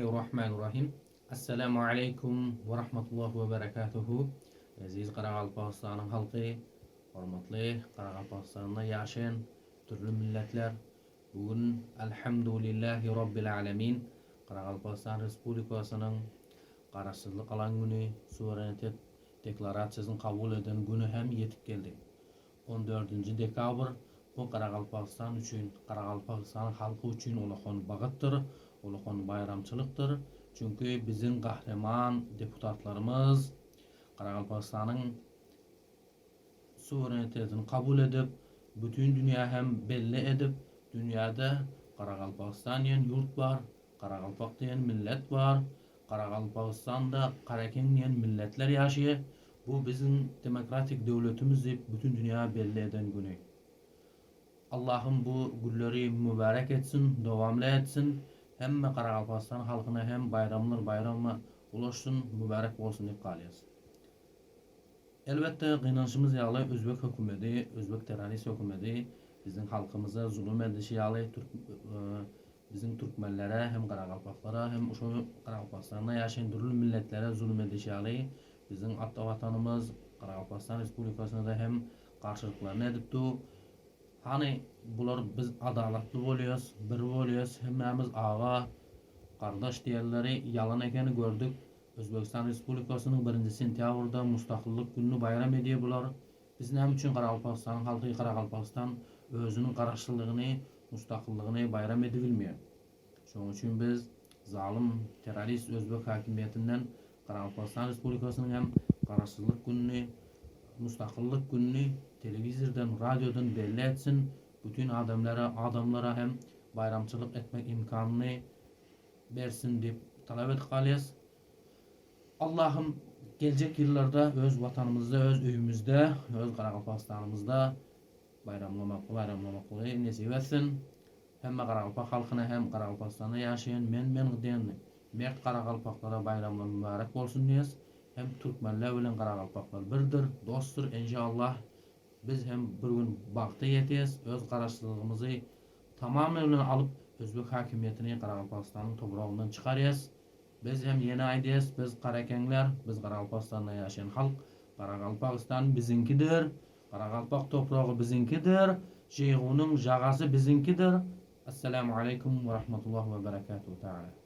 Bismillahirrahmanirrahim. Assalamu aleýkum we rahmetullahi we berekatuhu. Eziz Garagalpagystanyň halky, hormatly Garagalpagystanda ýaşaýan dürli milletler, bu gün Alhamdulillahi Robbil Alemin Garagalpagystan Respublikasynyň Garaşsyzlyk alan güni, suwerenitet deklarasiýasyny kabul eden güni hem ýetip geldi. On dördünji dekabr bu Garagalpagystan üçin, Garagalpagystanyň halky üçin ulakan bagytdyr, ulakan baýramçylykdyr. Çünki biziň gahryman deputatlarymyz Garagalpagystanyň suwerenitetini kabul edip, bütin dünýä hem belli edip, dünýäde Garagalpagystan diýen ýurt bar, Garagalpak diýen millet bar, Garagalpagystanda Garakeň diýen milletler ýaşaýar. Bu biziň demokratik döwletimiz diýip bütin dünýä belli eden güni. Allahym bu günleri mübärek etsin, dowamly etsin. Hemme Garagalpagystan halkyna hem baýramlar baýrama ulaşsyn, mübärek bolsun diýip galýas. Elbetde gynanşymyz ýaly özbek hökümedi, özbek terrorist hökümedi biziň halkymyza zulum edişi ýaly türk Biziň türkmenlere hem garagalpaklara hem şo Garagalpagystanda ýaşaýan dürli milletlere zulum edişi ýaly biziň ata watanymyz Garagalpagystan Respublikasynada hem garşylyklaryny edip dur. Hany bular biz adalatly bolýas, bir bolýas, hemmämiz aga, gardaş diýenleri ýalan ekeni gördük. Özbegistan Respublikasynyň birinji sentýabrda mustakyllyk gününi baýram edýär bular. Biz näme üçin Garagalpagystanyň halky Garagalpagystan özüniň garaşsyzlygyny, mustakyllygyny baýram edibilmeýär? Şonuň üçin biz zalym terrorist özbek häkimiýetinden Garagalpagystan Respublikasynyň hem garaşsyzlyk gününi, mustakyllyk gününi telewizordan, radiodan belli etsin, bütin adamlara adamlara hem baýramçylyk etmek imkanyny bersin diýip talap edip galýas. Allahym geljek ýyllarda öz watanymyzda öz öýümizde öz Garagalpagystanymyzda baýramlamak baýramlamaklygy nesip etsin. Hemme Garagalpak halkyna hem Garagalpagystanda ýaşaýan men men diýen mert Garagalpaklara baýramlar mübärek bolsun diýes. Hem türkmenler bilen Garagalpaklar birdir, dostdur enşallah biz hem bir gün bagta ýetes öz garaşsyzlygymyzy tamamy bilen alyp özbek häkimiýetini Garagalpagystanyň topragyndan çykarýas. Biz hem ýene aýdýas, biz Garakeňler, biz Garagalpagystanda ýaşaýan halk, Garagalpagystan biziňkidir, Garagalpak topragy biziňkidir, Jeýhunyň jagasy biziňkidir. Essalamu aleýkum we rahmetullah we berekatuhu taala.